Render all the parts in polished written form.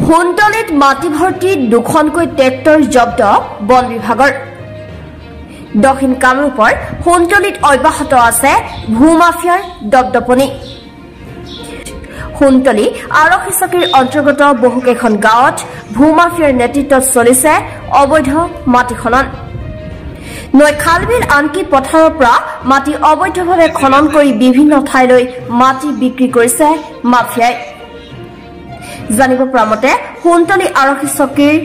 সোণতলীত মাটি ভৰ্তি দুখনকৈ ট্ৰেক্টৰ জব্দ বন বিভাগৰ। দক্ষিণ কামৰূপৰ সোণতলীত অব্যাহত আছে ভূমাফিয়াৰ দপদপনি। সোণতলী আৰক্ষী চকীৰ অন্তৰ্গত বহুকেইখন গাঁৱত ভূমাফিয়াৰ নেতৃত্বত চলিছে অবৈধ মাটি খনন। নৈ খালবিল আনকি পথাৰৰ পৰা মাটি অবৈধভাৱে খনন কৰি বিভিন্ন ঠাইলৈ মাটি বিক্ৰী কৰিছে মাফিয়াই। জানিব পৰা মতে সোণতলী আৰক্ষী চকীৰ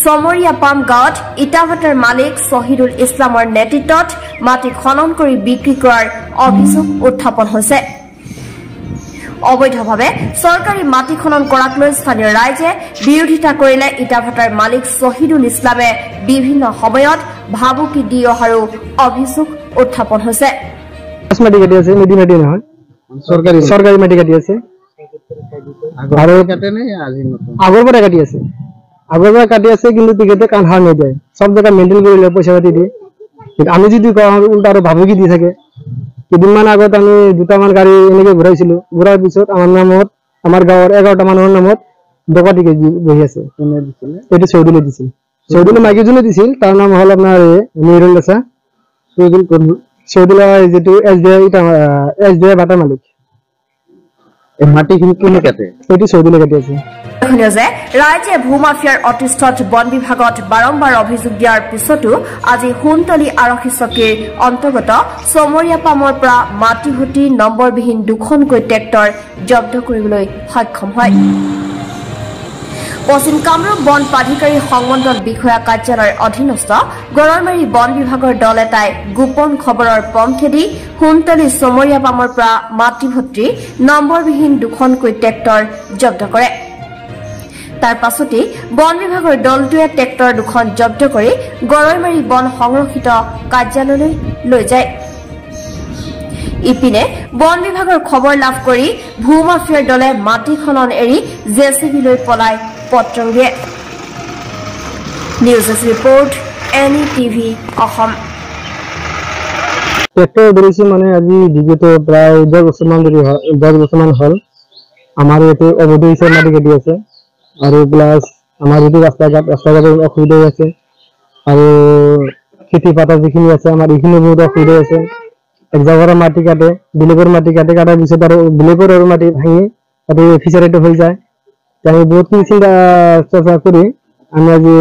চমৰীয়াপাম গাঁৱত ইটাভাটাৰ মালিক শ্বহিদুল ইছলামৰ নেতৃত্বত মাটি খনন কৰি বিক্ৰী কৰাৰ অভিযোগ উত্থাপন হৈছে। অবৈধভাৱে চৰকাৰী মাটি খনন কৰাক লৈ স্থানীয় ৰাইজে বিৰোধিতা কৰিলে ইটাভাটাৰ মালিক শ্বহিদুল ইছলামে বিভিন্ন সময়ত ভাবুকি দি অহাৰো অভিযোগ উত্থাপন হৈছে। মাটি কাটি আছে, নদী মাটি নহয়, চৰকাৰী মাটি কাটি আছে। আগৰ পৰা কাটি আছে, আগৰ পৰা কাটি আছে, কিন্তু তেখেতে কাণ সাৰ নিদিয়ে। চব জেগা মেইনটেইন কৰি লয়, পইচা পাতি দিয়ে। কিন্তু আমি যদি কওঁ উল্টা আৰু ভাবুকি দি থাকে। কেইদিনমান আগত আমি দুটামান গাড়ী এনেকে ঘূৰাইছিলো। ঘূৰাৰ পিছত আমাৰ নামত, আমাৰ গাঁৱৰ 11টা মানুহৰ নামত ডকাইতি বহি আছে। এইটো চৌধুৰী দিছিল, চৌধুৰী মাইকীজনে দিছিল। তাৰ নাম হ'ল আপোনাৰ মিৰুল দাসা। চৌধুৰী যিটো এছ ডি আই, এছ ডি আই ভাটাৰ মালিক। মাটিখিনি কোনে কাটে? এইটো চৌধুৰী কাটি আছে। লক্ষণীয় যে ৰাইজে ভূমাফিয়াৰ অতিষ্ঠত বন বিভাগত বাৰম্বাৰ অভিযোগ দিয়াৰ পিছতো আজি সোণতলী আৰক্ষী চকীৰ অন্তৰ্গত চমৰীয়াপামৰ পৰা মাটি ভৰ্তি নম্বৰবিহীন দুখনকৈ ট্ৰেক্টৰ জব্দ কৰিবলৈ সক্ষম হয়। পশ্চিম কামৰূপ বন প্ৰাধিকাৰী সংমণ্ডল বিষয়া কাৰ্যালয়ৰ অধীনস্থ গৰৈমাৰী বন বিভাগৰ দল এটাই গোপন খবৰৰ পম খেদি সোণতলী চমৰীয়াপামৰ পৰা মাটি ভৰ্তি নম্বৰবিহীন দুখনকৈ ট্ৰেক্টৰ জব্দ কৰে। তাৰ পাছতেই বন বিভাগৰ দলটোৱে ট্ৰেক্টৰ দুখন জব্দ কৰি গৰৈমাৰী বন সংৰক্ষিত কাৰ্যালয়লৈ লৈ যায়। ইপিনে বন বিভাগৰ খবৰ লাভ কৰি ভূমাফিয়াৰ দলে মাটি খনন এৰি জে চি বি লৈ পলাই পত্ৰং দিয়ে। News report, N E TV Assam. Tractor ধৰিছো মানে আজি বিগত প্ৰায় 10 বছৰমান ধৰি, 10 বছৰমান হ'ল আমাৰ ইয়াতে অবৈধ হিচাপে মাটি কাটি আছে। আৰু প্লাছ আমাৰ যিটো ৰাস্তা ঘাট, ৰাস্তা ঘাটৰ অসুবিধা হৈ আছে। আৰু খেতি পথাৰ যিখিনি আছে আমাৰ, এইখিনি বহুত অসুবিধা আছে। এক জাগাৰ মাটি কাটে, বেলেগৰ মাটি কাটে, কাটাৰ পিছত আৰু বেলেগৰ আৰু মাটি ভাঙি তাতে ফিচাৰীটো হৈ যায়। আমি বহুতখিনি চিন্তা চৰ্চা কৰি আমি আজি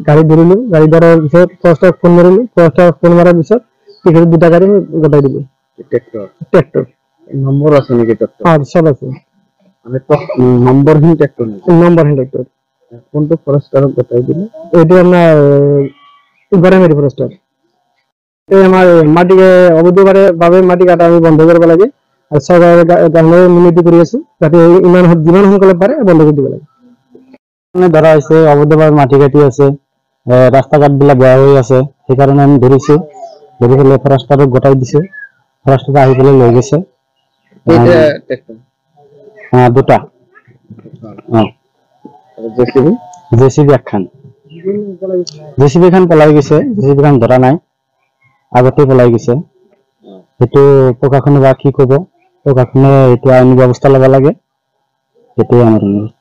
গাড়ী ধৰিলো। গাড়ী ধৰাৰ পিছত ফৰেষ্টক ফোন মাৰিলো। ফৰেষ্টক ফোন মাৰাৰ পিছত তেখেতে দুটা গাড়ী আমি গোটাই দিলো। ট্ৰেক্টৰ? ট্ৰেক্টৰ। নম্বৰ আছে নেকি ট্ৰেক্টৰ? অ, চব আছে। মানে নম্বৰহীন ট্ৰেক্টৰ নেকি? নম্বৰহীন ট্ৰেক্টৰ। কোনটো ফৰেষ্টাৰক গোটাই দিলে? এইটো আপোনাৰ গড়ামাৰী ফৰেষ্টাৰ। এই আমাৰ মাটি অবৈধভাৱে মাটি কাটা আমি বন্ধ কৰিব লাগে আৰু চৰকাৰৰ কাৰণে মিনতি কৰি আছো যাতে ইমান যিমান সোনকালে পাৰে বন্ধ কৰি দিব লাগে। মানে ধৰা হৈছে অবৈধভাৱে মাটি কাটি আছে, ৰাস্তা ঘাট বিলাক বেয়া হৈ আছে, সেইকাৰণে আমি ধৰিছো। ধৰি পেলাই ফৰেষ্টাৰক গোটাই দিছো। ফৰেষ্টাৰ আহি পেলাই লৈ গৈছে। কেইটা ট্ৰেক্টৰ? দুটা। অ। জেচিবি? জেচিবি একখান। জেচিবি খন পলাই গৈছে। জেচিবি খন ধৰা নাই, আগতে পলাই গৈছে। সেইটো প্ৰশাসনে বা কি ক'ব, প্ৰশাসনে এইটো আইনী ব্যৱস্থা ল'ব লাগে, সেইটোৱে আমাৰ অনুৰোধ।